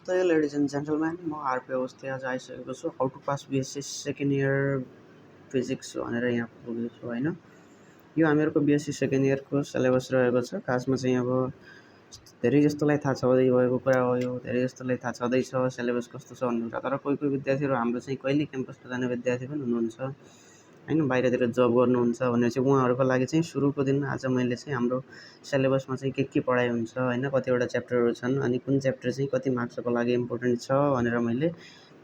नमस्ते ladies and gentlemen, म RP Awasthi आज आइसकेको छु। How to pass BSc second year physics भनेर यहाँ पुगेको छु होइन। यो हामीहरूको बिएससी सेकेन्ड इयरको सिलेबस रहेको छ। खासमा चाहिँ अब धेरै जस्तोलाई थाहा छँदै भएको कुरा हो, यो धेरै जस्तोलाई थाहा छँदैछ सिलेबस कस्तो छ भन्ने कुरा। तर कोही कोही विद्यार्थीहरू हाम्रो चाहिँ कहिले क्याम्पसमा जाने विद्यार्थी पनि हुनुहुन्छ होइन, बाहिरतिर जब गर्नुहुन्छ भने चाहिँ उहाँहरूको लागि चाहिँ सुरुको दिन आज मैले चाहिँ हाम्रो सिलेबसमा चाहिँ के पढाइ हुन्छ होइन, कतिवटा च्याप्टरहरू छन् अनि कुन च्याप्टर चाहिँ कति मार्क्सको लागि इम्पोर्टेन्ट छ भनेर मैले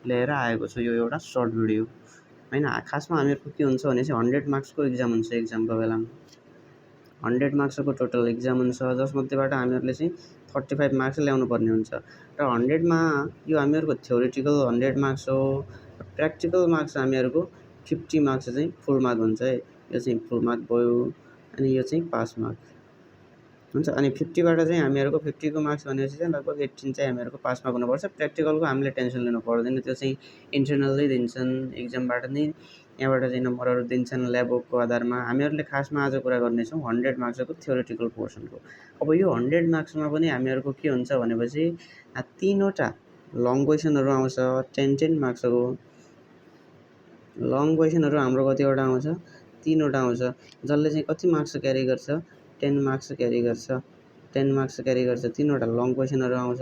लिएर आएको छु यो एउटा सर्ट भिडियो होइन। खासमा हामीहरूको के हुन्छ भने चाहिँ 100 मार्क्सको इक्जाम हुन्छ। इक्जामको बेलामा 100 मार्क्सको टोटल इक्जाम हुन्छ, जसमध्येबाट हामीहरूले चाहिँ 35 मार्क्स ल्याउनु पर्ने हुन्छ। र 100मा यो हामीहरूको थ्योरिटिकल 100 मार्क्स हो, प्र्याक्टिकल मार्क्स हामीहरूको 50 मार्क्स चाहिँ फुल मार्क हुन्छ है। यो चाहिँ फुल मार्क भयो अनि यो चाहिँ पास मार्क हुन्छ। अनि 50बाट चाहिँ हामीहरूको 50को मार्क्स भनेपछि चाहिँ लगभग 18 चाहिँ हामीहरूको पास मार्क हुनुपर्छ। प्र्याक्टिकलको हामीले टेन्सन लिनु पर्दैन, त्यो चाहिँ इन्टरनल्ली दिन्छन्, इक्जामबाट नै यहाँबाट चाहिँ नम्बरहरू दिन्छन् ल्याबको आधारमा। हामीहरूले खासमा आज कुरा गर्नेछौँ 100 मार्क्सको थ्योरिटिकल पोर्सनको। अब यो 100 मार्क्समा पनि हामीहरूको के हुन्छ भनेपछि 3वटा लङ क्वेसनहरू आउँछ। 10 मार्क्सको लङ क्वेसनहरू हाम्रो कतिवटा आउँछ, 3वटा आउँछ, जसले चाहिँ कति मार्क्स क्यारी गर्छ, 10 मार्क्स क्यारी गर्छ। 10 मार्क्स क्यारी गर्छ, 3वटा लङ क्वेसनहरू आउँछ।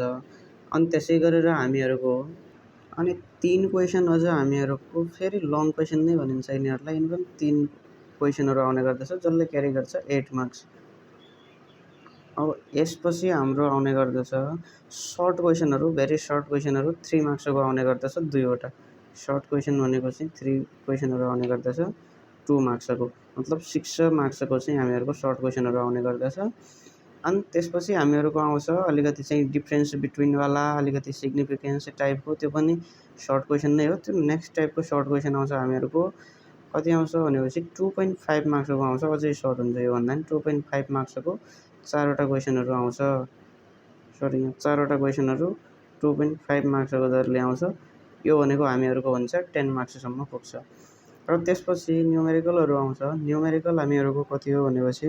अनि त्यसै गरेर हामीहरूको अनि 3 क्वेसन अझ हामीहरूको फेरि लङ क्वेसन नै भनिन्छ यिनीहरूलाई, यिनीहरू 3 क्वेसनहरू आउने गर्दछ जसले क्यारी गर्छ 8 मार्क्स। अब यसपछि हाम्रो आउने गर्दछ सर्ट क्वेसनहरू, भेरी सर्ट क्वेसनहरू 3 मार्क्सको आउने गर्दछ। 2वटा सर्ट क्वेसन भनेको चाहिँ 3 क्वेसनहरू आउने गर्दछ 2 मार्क्सको, मतलब 6 मार्क्सको चाहिँ हामीहरूको सर्ट क्वेसनहरू आउने गर्दछ। अनि त्यसपछि हामीहरूको आउँछ अलिकति चाहिँ डिफ्रेन्स बिट्विनवाला, अलिकति सिग्निफिकेन्स टाइपको, त्यो पनि सर्ट क्वेसन नै हो। त्यो नेक्स्ट टाइपको सर्ट क्वेसन आउँछ हामीहरूको, कति आउँछ भनेपछि 2.5 मार्क्सको आउँछ, अझै सर्ट हुन्छ योभन्दा नि। 2.5 मार्क्सको 4वटा क्वेसनहरू आउँछ। सरी, 4वटा क्वेसनहरू 2.5 मार्क्सको दरले आउँछ। यो भनेको हामीहरूको हुन्छ 10 मार्क्ससम्म पुग्छ। र त्यसपछि न्युमेरिकलहरू आउँछ। न्युमेरिकल हामीहरूको कति हो भनेपछि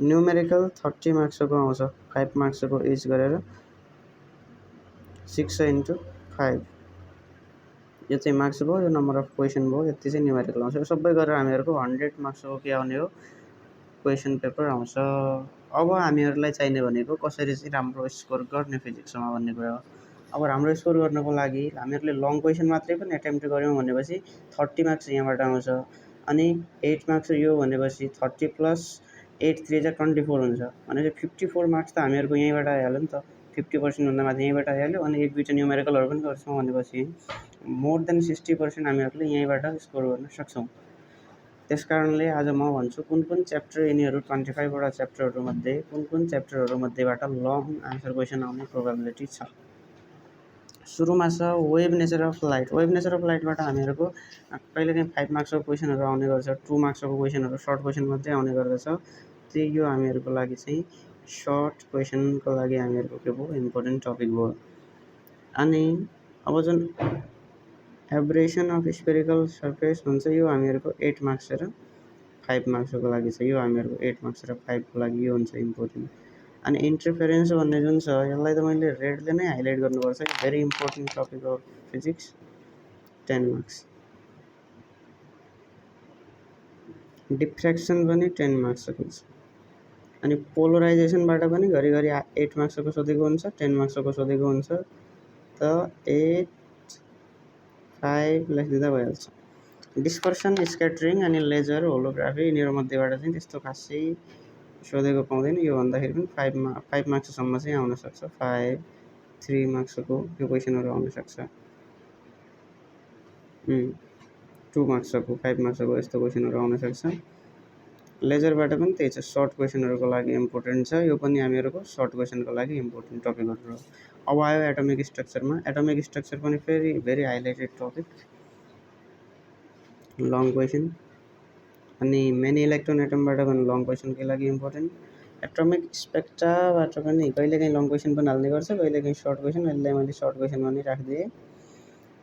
न्युमेरिकल 30 मार्क्सको आउँछ, 5 मार्क्सको इच गरेर 6 × 5 यो चाहिँ मार्क्स भयो, यो नम्बर अफ क्वेसन भयो, यति चाहिँ न्युमेरिकल आउँछ। यो सबै गरेर हामीहरूको 100 मार्क्सको के आउने हो, क्वेसन पेपर आउँछ। अब हामीहरूलाई चाहिने भनेको कसरी चाहिँ राम्रो स्कोर गर्ने फिजिक्समा भन्ने कुरा हो। अब राम्रो स्कोर गर्नको लागि हामीहरूले लङ क्वेसन मात्रै पनि एटेम्प्ट गऱ्यौँ भनेपछि 30 मार्क्स यहाँबाट आउँछ। अनि 8 मार्क्स यो भनेपछि 30 + 8 3 = 24 हुन्छ। भनेपछि 54 मार्क्स त हामीहरूको यहीँबाट आइहाल्यो नि त, 50% भन्दा माथि यहीँबाट आइहाल्यो। अनि 1-2 न्युमेरिकलहरू पनि गर्छौँ भनेपछि मोर देन 60% हामीहरूले यहीँबाट स्कोर गर्न सक्छौँ। त्यस कारणले आज म भन्छु कुन च्याप्टर यिनीहरू 25वटा च्याप्टरहरूमध्ये कुन च्याप्टरहरूमध्येबाट लङ आन्सर क्वेसन आउने प्रोबेबिलिटी छ। सुरुमा छ wave nature of light. Wave nature of लाइटबाट हामीहरूको कहिलेकाहीँ 5 मार्क्सको क्वेसनहरू आउने गर्छ, 2 मार्क्सको क्वेसनहरू सर्ट क्वेसन मात्रै आउने गर्दछ। त्यही यो हामीहरूको लागि चाहिँ सर्ट क्वेसनको लागि हामीहरूको के भयो, इम्पोर्टेन्ट टपिक भयो। अनि अब जुन एब्रेसन अफ स्पेरिकल सर्फेस हुन्छ यो हामीहरूको 8 मार्क्स र 5 मार्क्सको लागि छ। यो हामीहरूको 8 मार्क्स र 5को लागि यो हुन्छ इम्पोर्टेन्ट। अनि इन्टरफेरेन्स भन्ने जुन छ यसलाई त मैले रेडले नै हाइलाइट गर्नुपर्छ, very important topic of physics, 10 marks. Diffraction पनि 10 मार्क्सको छ। अनि पोलराइजेसनबाट पनि घरिघरि 8 मार्क्सको सोधेको हुन्छ, 10 मार्क्सको सोधेको हुन्छ। त 8 5 लेखिदिँदा भइहाल्छ। डिस्पर्सन, स्क्याटरिङ अनि लेजर, होलोग्राफी यिनीहरूमध्येबाट चाहिँ त्यस्तो खासै सोधेको पाउँदैन। यो भन्दाखेरि पनि 5 मार्क्ससम्म चाहिँ आउन सक्छ। 5 3 मार्क्सको यो क्वेसनहरू आउन सक्छ। 2 मार्क्सको 5 मार्क्सको यस्तो क्वेसनहरू आउन सक्छ। लेजरबाट पनि त्यही छ, सर्ट क्वेसनहरूको लागि इम्पोर्टेन्ट छ। यो पनि हामीहरूको सर्ट क्वेसनको लागि इम्पोर्टेन्ट टपिकहरू हो। अब आयो एटोमिक स्ट्रक्चरमा। एटोमिक स्ट्रक्चर पनि फेरि very highlighted topic, long question. अनि मेनी इलेक्ट्रोन एटमबाट पनि लङ क्वेसनकै लागि इम्पोर्टेन्ट। एटोमिक स्पेक्ट्राबाट पनि कहिलेकाहीँ लङ क्वेसन पनि हाल्ने गर्छ, कहिलेकाहीँ सर्ट क्वेसन। यसलाई मैले सर्ट क्वेसनमा नै राखिदिएँ।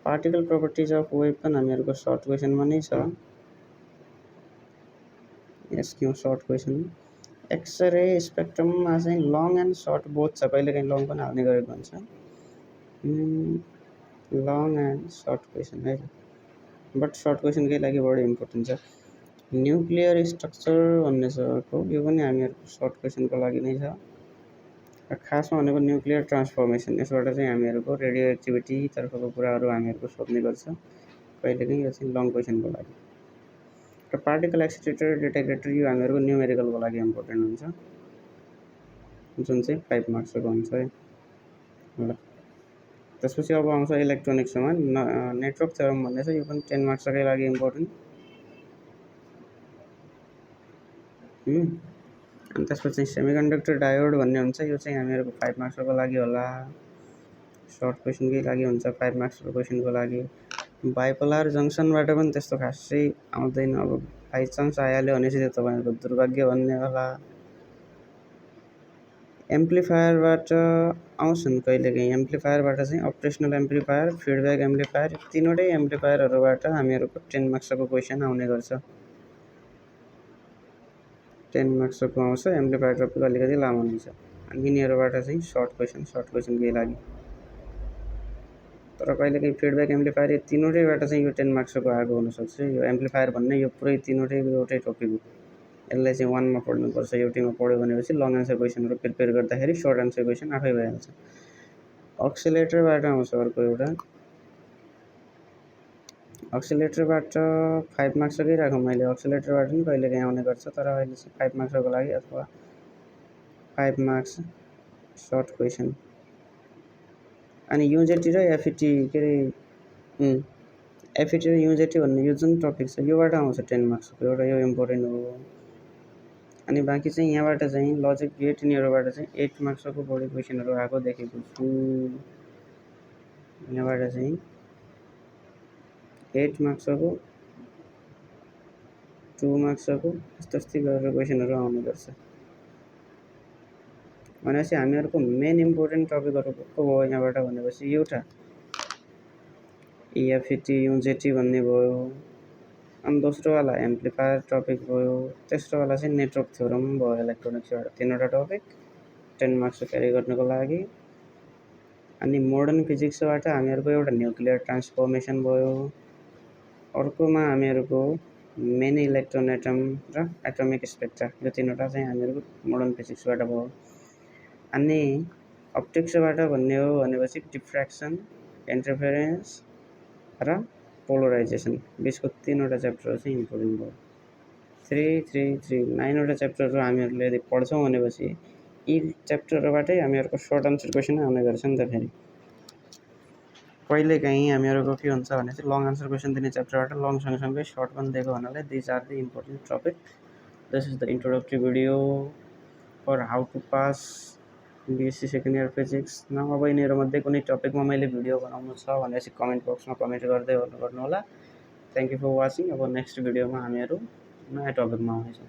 पार्टिकल प्रोपर्टिज अफ वेभ पनि हामीहरूको सर्ट क्वेसनमा नै छ। यस क्यों सर्ट क्वेसन। एक्सरे स्पेक्ट्रममा चाहिँ लङ एन्ड सर्ट बोथ छ, कहिलेकाहीँ लङ पनि हाल्ने गरेको हुन्छ। लङ एन्ड सर्ट क्वेसन है, बट सर्ट क्वेसनकै लागि बढी इम्पोर्टेन्ट छ। न्युक्लियर स्ट्रक्चर भन्ने छ अर्को, यो पनि हामीहरूको सर्ट क्वेसनको लागि नै छ। खासमा भनेको न्युक्लियर ट्रान्सफर्मेसन, यसबाट चाहिँ हामीहरूको रेडियो एक्टिभिटीतर्फको कुराहरू हामीहरूको सोध्ने गर्छ कहिलेकाहीँ, यो चाहिँ लङ क्वेसनको लागि। र पार्टिकल एक्सिलेटर डिटेक्टर यो हामीहरूको न्युमेरिकलको लागि इम्पोर्टेन्ट हुन्छ, जुन चाहिँ 5 मार्क्सको हुन्छ है। ल त्यसपछि अब आउँछ इलेक्ट्रोनिक्समा नेटवर्क थ्योरम भन्ने छ, यो पनि 10 मार्क्सकै लागि इम्पोर्टेन्ट। अनि त्यसपछि सेमिकन्डक्टर डायोड भन्ने हुन्छ, यो चाहिँ हामीहरूको 5 मार्क्सको लागि होला, सर्ट क्वेसनकै लागि हुन्छ 5 मार्क्सको क्वेसनको लागि। बाइपोलर जङ्सनबाट पनि त्यस्तो खासै आउँदैन, अब बाइचान्स आइहाल्यो भने चाहिँ त्यो तपाईँहरूको दुर्भाग्य भन्ने होला। एम्प्लिफायरबाट आउँछन् कहिलेकाहीँ, एम्प्लिफायरबाट चाहिँ अपरेसनल एम्प्लिफायर, फिडब्याक एम्प्लिफायर, तीनवटै एम्प्लिफायरहरूबाट हामीहरूको 10 मार्क्सको क्वेसन आउने गर्छ। 10 मार्क्सको आउँछ, एम्प्लिफायर टपिक अलिकति लामो नै छ। अनि यिनीहरूबाट चाहिँ सर्ट क्वेसनकै लागि। तर कहिलेकाहीँ फिडब्याक एम्प्लिफायर यो तीनवटैबाट चाहिँ यो 10 मार्क्सको आएको हुनसक्छ। यो एम्प्लिफायर भन्ने यो पुरै तीनवटै एउटै टपिक हो, यसलाई चाहिँ 1मा पढ्नुपर्छ, एउटैमा पढ्यो भनेपछि लङ एन्सर क्वेसनहरू प्रिपेयर गर्दाखेरि सर्ट एन्सर क्वेसन आफै भइहाल्छ। अक्सिलेटरबाट आउँछ अर्को एउटा, अक्सिलेटरबाट 5 मार्क्सकै राखौँ मैले, अक्सिलेटरबाट पनि कहिलेकाहीँ आउने गर्छ, तर अहिले चाहिँ 5 मार्क्सको लागि अथवा 5 मार्क्स सर्ट क्वेसन। अनि युजेटी र एफइटी के अरे एफइटी र युजेटी भन्ने यो जुन टपिक छ योबाट आउँछ 10 मार्क्सको एउटा, यो इम्पोर्टेन्ट हो। अनि बाँकी चाहिँ यहाँबाट चाहिँ लजिक गेट यिनीहरूबाट चाहिँ 8 मार्क्सको बढी क्वेसनहरू आएको देखेको छु। यहाँबाट चाहिँ 8 मार्क्सको, 2 मार्क्सको यस्तै गरेर क्वेसनहरू आउने गर्छ। भनेपछि हामीहरूको मेन इम्पोर्टेन्ट टपिकहरू को भयो यहाँबाट भनेपछि एउटा एफइटी युजेटी भन्ने भयो, अनि दोस्रोवाला एम्प्लिफायर टपिक भयो, तेस्रोवाला चाहिँ नेटवर्क थ्योरम भयो इलेक्ट्रोनिक्सबाट। तीनवटा टपिक 10 मार्क्स क्यारी गर्नको लागि। अनि मोडर्न फिजिक्सबाट हामीहरूको एउटा न्युक्लियर ट्रान्सफर्मेसन भयो, अर्कोमा हामीहरूको मेनी इलेक्ट्रोन एटम र एटोमिक स्पेक्ट्रा, यो तीनवटा चाहिँ हामीहरूको मोडर्न फिजिक्सबाट भयो। अनि अप्टिक्सबाट भन्ने हो भनेपछि डिफ्र्याक्सन, इन्टरफेरेन्स र पोलराइजेसन, 20को 3वटा च्याप्टरहरू चाहिँ इम्पोर्टेन्ट भयो। 9वटा च्याप्टरहरू हामीहरूले यदि पढ्छौँ भनेपछि यी च्याप्टरहरूबाटै हामीहरूको सर्ट आन्सर क्वेसन आउने गर्छ नि त। फेरि कहिलेकाहीँ हामीहरूको के हुन्छ भने चाहिँ लङ आन्सर क्वेसन दिने च्याप्टरबाट लङ सँगसँगै सर्ट पनि दिएको हुनाले these are the important topic. This is the introductory video for how to pass BSc second year physics. न अब यिनीहरूमध्ये कुनै टपिकमा मैले भिडियो बनाउनु छ भनेपछि कमेन्ट बक्समा कमेन्ट गर्दै गर्नुहोला। Thank you for watching. अब नेक्स्ट भिडियोमा हामीहरू नयाँ टपिकमा आउनेछौँ।